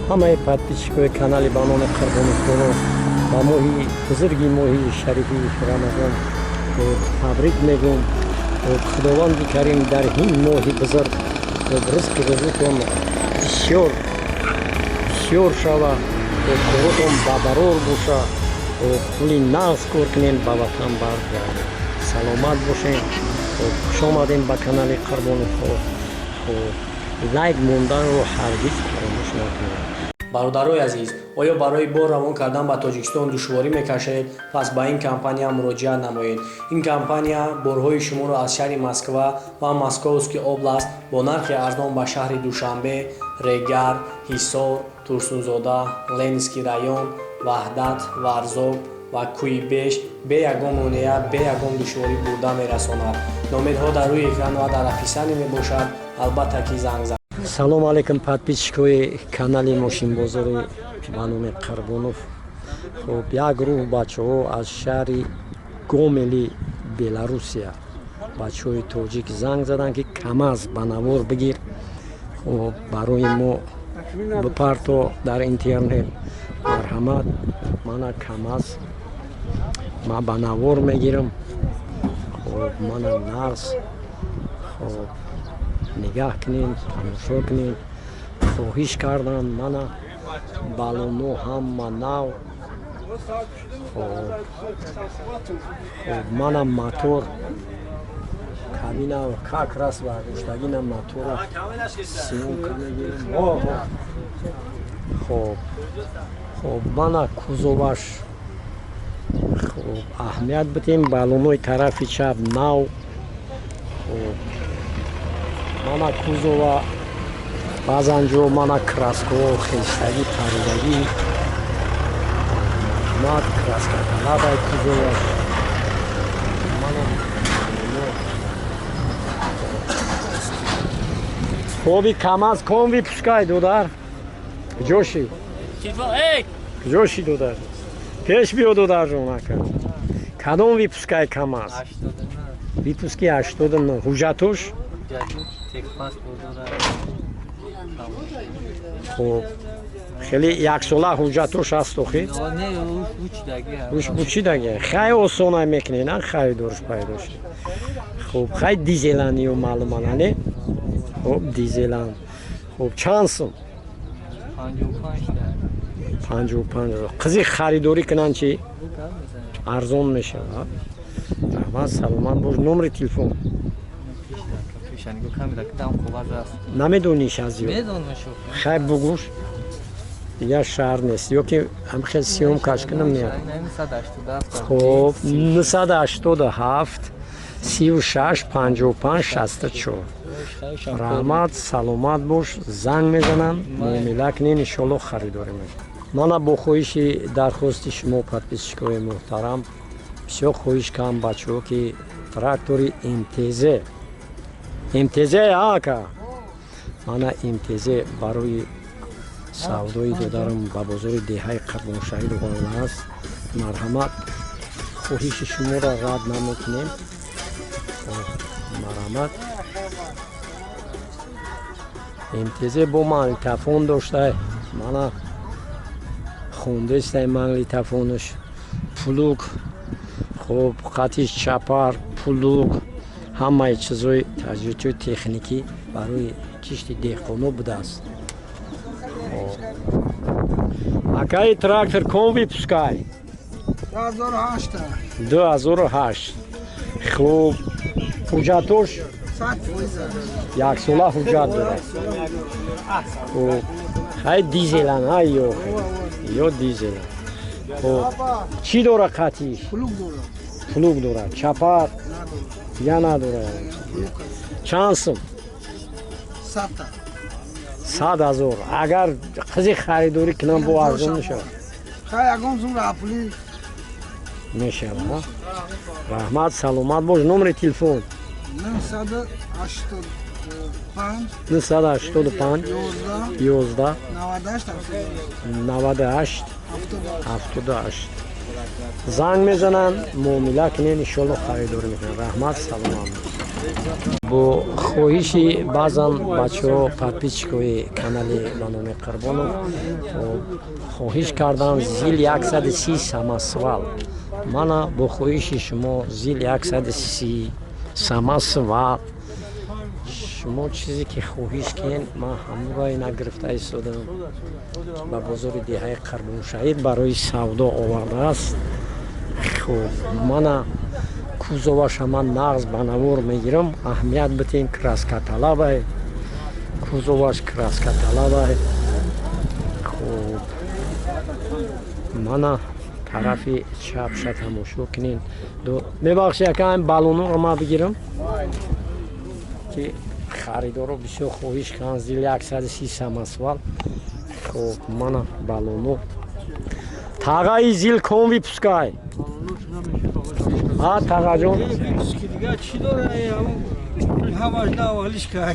Ҳамаи подписчикои канали ба номи Қурбоновҳоро ба моҳи бузурги, моҳи шарифи Рамазон табрик мегӯм. Худованди Карим дар ин моҳи бузург ризқи рӯзитон бисёр бисёр шава, коротон бабарор боша, пули нағз кор кунем, ба ватан баргардем. Саломат бошем. Хуш омадем ба канали Қурбоновҳо. Лайк монданро ҳаргиз фаромӯш накунед. Бародарои азиз, оё барои бор равон кардан ба Тоҷикистон душворӣ мекашед? Пас ба ин компания муроҷиат намоед. Ин компания борҳои шуморо аз шаҳри Москва ва Московский область бо нархи арзон ба шаҳри Душанбе, Регар, Ҳисор, Турсунзода, Ленинский район, Ваҳдат, Варзоб ва Кӯйбеш бе ягон монеа, бе ягон душворӣ бурда мерасонад. Номерҳо дар рӯи экран ва дар описание мебошад. Албатта ки занг зад. Салом алейкум, подписчикои канали мошинбозори ба номи Қурбонов. Хуб, як гурӯҳ бачаҳо аз шаҳри Гомели, Беларусия, бачаҳои тоҷик занг заданд, ки КамАЗ ба навор бигир, хуб, барои мо бипарто дар интернет. Марҳамат, мана КамАЗ, ман ба навор мегирам. Хуб, мана нарс. Хуб, нигаҳ кунем, тамошо кунем. Хоҳиш кардам, мана баллоно ҳама нав. Хуб, мана мотор, кабина как раз бардоштагина, мотора съёмка мегирем. Хуб, мана кузоваш. Хуб, аҳамият бидем, баллонои тарафи чап нав. Хуб, мана кузова, баъзан ҷо мана краскаҳо хестагӣ, паридагӣ. Марҳамат, краска талабай кузоваш. Мана. Хоби КамАЗ ком выпускай, додар? Куҷоши, куҷоши, додар? Пеш биё, додарҷон. Ака, кадом выпускай КамАЗ? Выпуски 89. Ҳуҷҷатош? Хуб, хеле яксола ҳуҷҷатош ҳаст охи? Учидаги. Хай, осона мекунед, на, харидорш пайдо шуд. Хуб, хай, дизелан ё маълуман, ане? Хуб, дизелан. Хуб, чанд сум? 55. Қизи харидорӣ кунанд чӣ, арзон мешавад. Раҳмат, саломат бош. Номери телефон? Намедониш аз ё? Хай, бугӯш, дигар шаҳр нест ё ки ҳамхел съёмкаш кунам не. Хуб, 987 36 55 64. Раҳмат, саломат бош. Занг мезананд, муомила кунед, иншоалло харидорӣ мекунед. Мана бо хоҳиши дархости шумо, подписчикои муҳтарам, бисёр хоҳиш кардам бачаҳо, ки трактори МТЗ, МТЗ ака, мана МТЗ барои савдои додарам ба бозори деҳаи Қурбоншаҳид ааст. Марҳамат, хоҳиши шуморо рад намекунем. Марҳамат, МТЗ бо магнитофон дошта, мана хондестай магнитофонаш, плуг, хуб, қатиш чапар, плуг, ҳамаи чизои таҷҳизоти техникӣ барои кишти деҳқоно будааст. Акаи, трактор ком выпускай? 2008. Хуб, ҳуҷҷатош? Яксола ҳуҷҷат дорад. Хуб, хай, дизелан ай ё дизелан? Хуб, чӣ дора қатиш? Плуг дорад, чапар я надорад. Чанд сум? 100 000. Агар қизи харидорӣ кунам, бо арзон мешавад? Мешавад. Раҳмат, саломат бош. Номери телефон? 985 11 98 78. Занг мезананд, муомила кунед, иншоалло харидорӣ мекунанд. Раҳмат, саломат. Бо хоҳиши баъзан бачаҳо, подписчикои канали ба номи Қурбонов хоҳиш карданд ЗИЛ 130 самосвал. Мана, бо хоҳиши шумо ЗИЛ 130 самосвал. Шумо чизе ки хоҳиш кунед, ман ҳамуро ина гирифта истодам. Ба бозори деҳаи Қурбоншаҳид барои савдо овардааст. Хуб, мана кузоваша ман нағз ба навор мегирам, аҳамият битем. Краскаталабай, кузоваш краскаталабай. Хуб, мана тарафи чапша тамошо кунед. Мебахши, якам баллонро ман бигирам, ки харидоро бисёр хоҳиш кунанд ЗИЛ 130 самосвал. Хуб, мана баллоно. Тағаи, ЗИЛ ком выпускай, а, тағаҷон? Дига чӣ дора? Ҳамаш навалишка.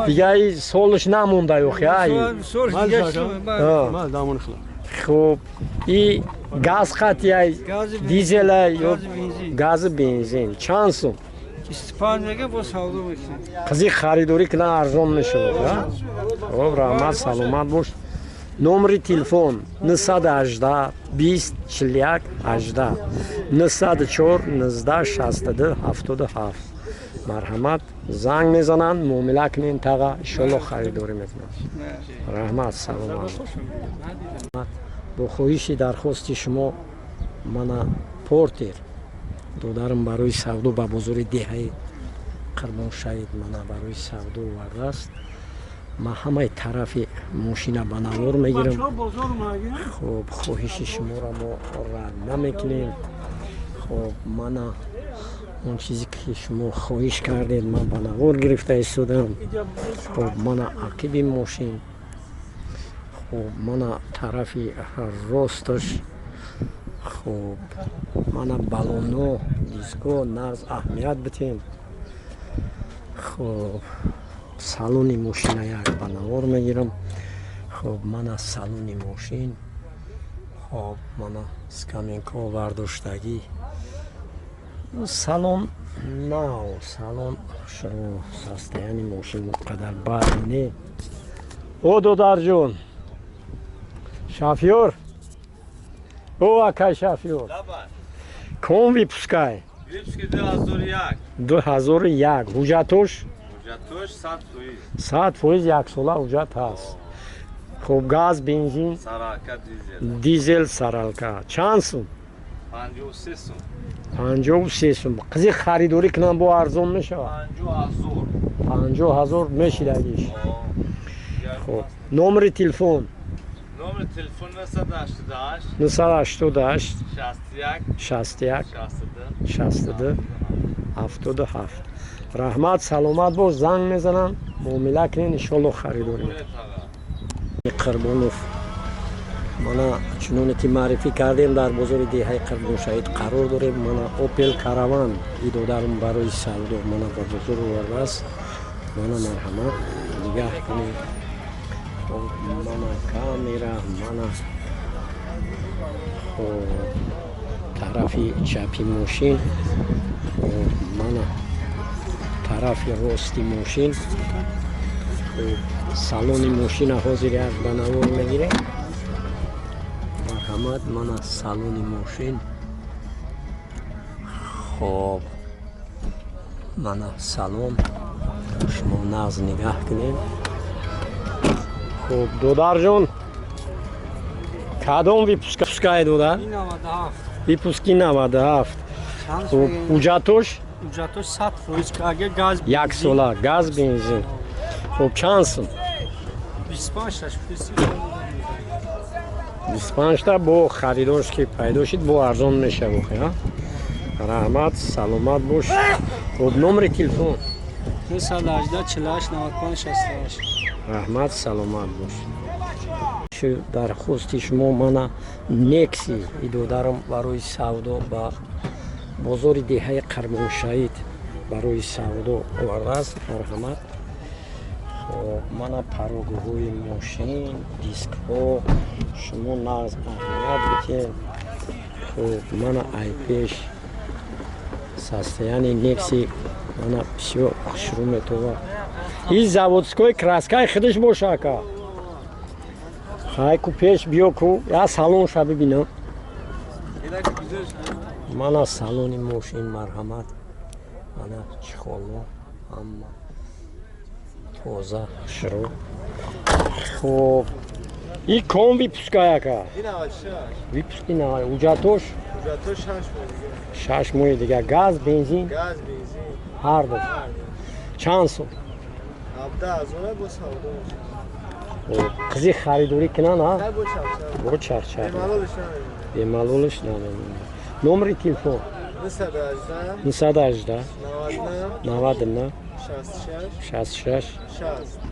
Дигаи солш намонда ёхи. Хуб, и газ қатияй, дизела ё гази бензин? Чанд сум? Қизи харидорӣ кунан, арзон мешавад. Хуб, раҳмат, саломат бош. Номери телефон 918 20 41 18, 904 19 62 77. Марҳамат, занг мезананд, муомила кунен, таға, иншолло харидорӣ мекунанд. Раҳмат, саломат. Бо хоҳиши дархости шумо мана Портер додарам барои савдо ба бозори деҳаи Қурбоншаҳид мана барои савдо овардааст. Ман ҳамаи тарафи мошина ба навор мегирам. Хуб, хоҳиши шуморо мо рад намекунем. Хуб, мана он чизе ки шумо хоҳиш кардед, ман ба навор гирифта истодам. Хуб, мана ақиби мошин. Хуб, мана тарафи росташ. Хуб, мана баллоно, диско, нағз аҳамият битем. Хуб, салони мошина як ба навор мегирам. Хуб, мана салони мошин. Хуб, мана скамейка бардоштагӣ, салон нав, салон хушрӯ, состояние мошин қадар бад не. О, додарҷон, шофёр, о, акай шофёр, ком выпускай? 2001. Ҳуҷҷатош? Ҳуҷҷатош 100%. 100%, яксола ҳуҷҷат ҳаст. Хуб, газ, бензин? Саралка, дизел. Дизел, саралка. Чанд сум? 53 сум. 53 сум. Қизи харидорӣ кунам, бо арзон мешавад? 50 ҳазор. 50 000 мешидагиш. Хуб, номери телефон? Номери телефон 988 988 61 61 62 62 77. Раҳмат, саломат бош. Занг мезанам, муомила кунед, иншолло харидорӣ. Қурбонов, мана чуноне ки маърифӣ кардем, дар бозори деҳаи Қурбоншаҳид қарор дорем. Мана Опел Караван идодарам барои савдо мана ба бозор овардааст. Мана, марҳамат, нигаҳ кунед. Мана камера, мана, хоб, тарафи чапи мошин. Хоб, мана тарафи рости мошин. Хуб, салони мошина ҳозир як ба навор мегирем. Марҳамат, мана салони мошин. Хоб, мана салон, шумо нағз нигаҳ кунед. Хуб, додарҷон, кадом выпускай, додар? Выпуски 97. Хуб, ҳуҷҷатош? Ҳуҷҷатош 100%, агар газ. Як сола газ, бензин. Хуб, чанд сум? 25. 25-та. Бо харидорш ки пайдо шид, бо арзон мешавохи. Раҳмат, саломат бош. Хуб, номери телефон? 918 48 95 68. Раҳмат, саломат бош. Дархости шумо мана Некси идодарам барои савдо ба бозори деҳаи Қарбоншаҳид барои савдо овардааст. Марҳамат. Хоб, мана порогҳои мошин, дискҳо, шумо нағз аҳамият битед. Хуб, мана айпеш. Состояние Некси, ана, всё хушрӯ метова. И заводской краскаи худаш боша, ака. Хай, ку пеш биё, ку я салонша бибинам. Мана салони мошин, марҳамат. Ана чехоло, ҳама тоза, хушрӯ. Хуб, и ком выпускай, ака? Выпуски на ҳуҷҷатош? 6 моҳи дига. Газ, бензин? Газ, бензин. Ҳар ду. Чанд сум? 17 ҳазора, бо савдо. Қизи харидорӣ кунанд, а бо чарчар бемалолш намемонад. Номери телефон? 918 99 66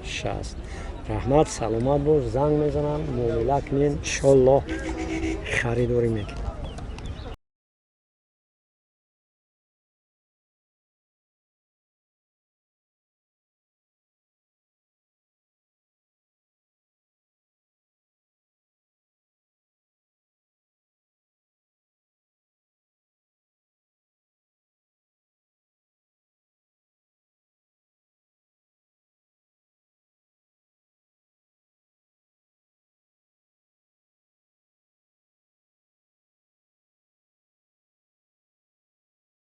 60. Раҳмат, саломат бош. Занг мезанам, муомила кунем, иншоллоҳ, харидорӣ мекунем.